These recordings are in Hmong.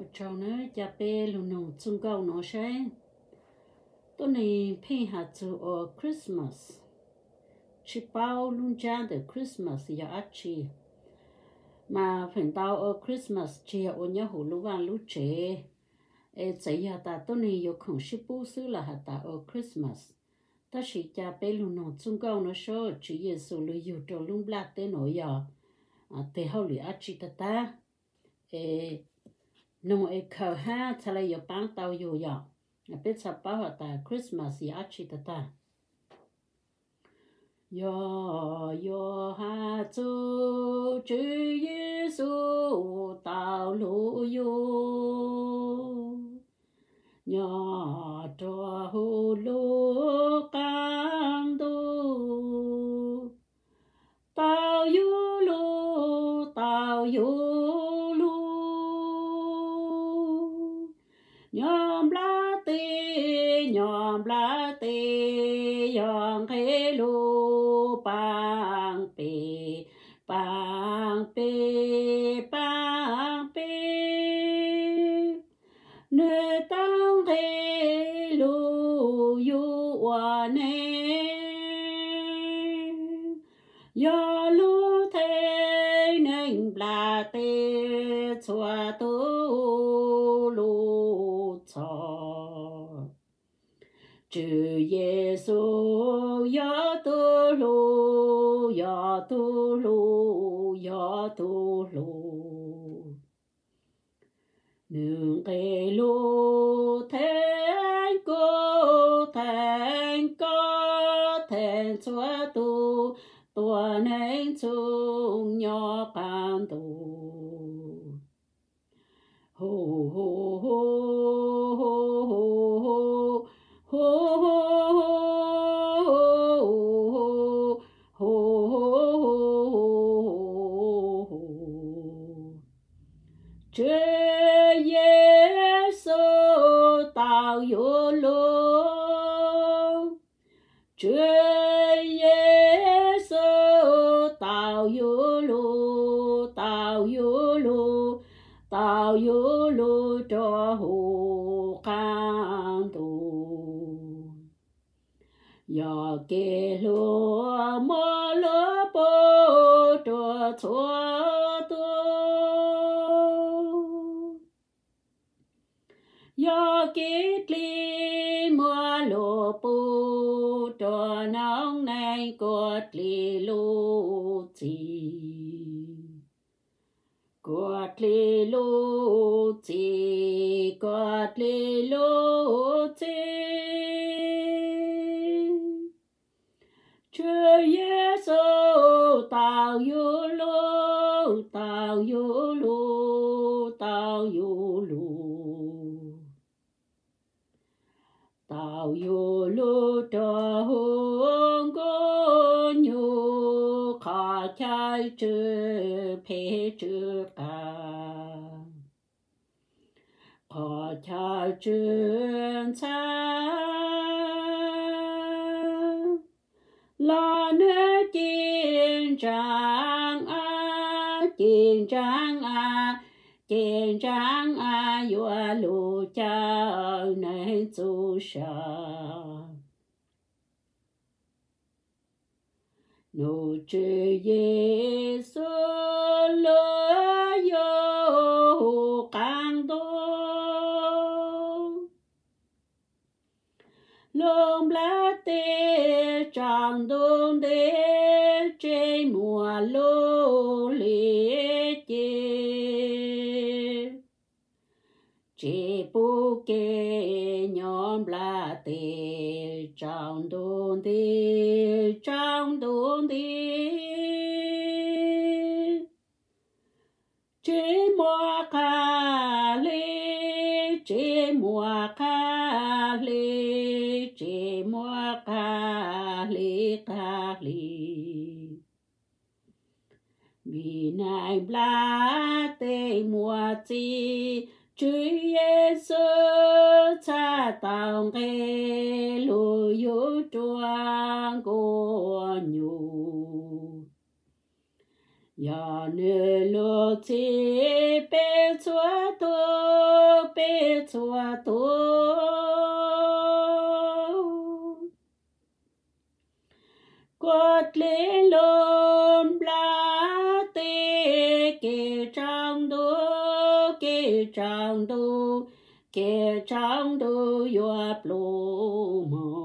Ua tsaug nawb, cas peb lug noog txuj nkauj nuav saib. Tuab neeg pheej has txug ua Christmas, tsi paub lub ntsab ntawm Christmas yog dab tsi, mas feem ntau ua Christmas tsi yog ua nyob huv lub vaaj lub tsev, es txawm yog tas tuab neeg yuav khoom sib pub xwb los has tas ua Christmas. Tab sis cas peb lug noog txuj nkauj nuav saib Tswv Yexus lug yug rua lub nplaj teb nuav yog teg hauj lwm dab tsi tag tag, es noog es khaws hab txhad le yuav paab tau yug yog peb txhad paub has tas Christmas yog dab tsi tag tag. Yog yuav has txug Tswv Yexus tau lug yug nyob rua huv lub qaab ntuj, tau yug lug, tau yug lug nyob nplaj teb, nyob nplaj teb, yog nqe lug paab peb, paab peb, paab peb. Nwg tau nqe lug yug ua neeg, yog lug theej neeg nplaj teb txhua tug lug txhoj. Tswv Yexus yog tug lug, yog tug lug, yog tug lug. Nwg nqe lug theej kuv, theej koj, theej txhua tug tuab neeg txhua nyob qaab ntuj. Tswv Yexus tau yug lug, Tswv Yexus tau yug lug, tau yug lug, tau yug lug rua huv qaab ntuj. Yog kev hlub muaj lug pub rua txhua tug. Yog kev dlim muaj lug pub rua noob neej kuas dlim lub txim, kuas dlim lub txim, kuas dlim lub txim. Tswv Yexus tau yug lug, tau yug lug, tau yug lug, tau yug lug rua huv nkauj nyug, qhov chaw tsw phem tsw qas, qhov chaw tsw ntxhab, los nwg ci ntsaab a, ci ntsaab a, ci ntsaab a yuav lug caw neeg txuj sa. Nub Tswv Yexus lug yug huv qaab ntuj, lug nplaj teb tsaus ntuj nti, tsi muaj lub hli ci, tsi pub kev nyob nplaj teb tsaus ntuj nti, tsaus ntuj nti. Tsi muaj qhov hli, tsi muaj qhov hli, tsi muaj qhov hli, qhov hli. Vim neeg nplaj teb muaj txim, Tswv Yexus txhad tau nqe lug yug rua nkauj nyug. Yog nwg lug txhim peb txhua tug txhua tus. Kua dlej lug nplaj teb, kev tsaus ntuj, kev tsaus ntuj, kev tsaus ntuj yuav pluj hmoov.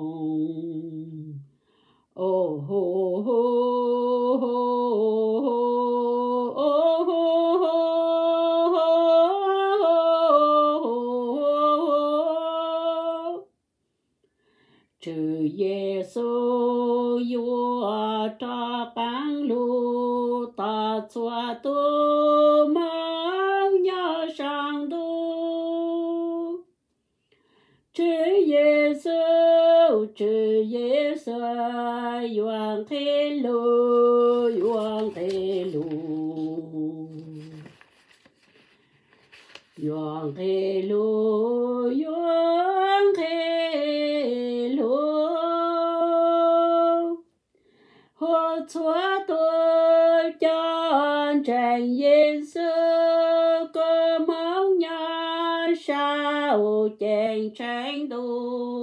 Tswv Yexus yuav rov qab los tos txhua tus Hmoob nyob saum ntuj. Tswv Yexus, Tswv Yexus, yuav nqe lug, yuav nqe lug, yuav nqe lug, yuav nqe lug. Hu txhua tus cov ntseeg Yexus, kuv Hmoob nyob saum ceeb tsheej ntuj.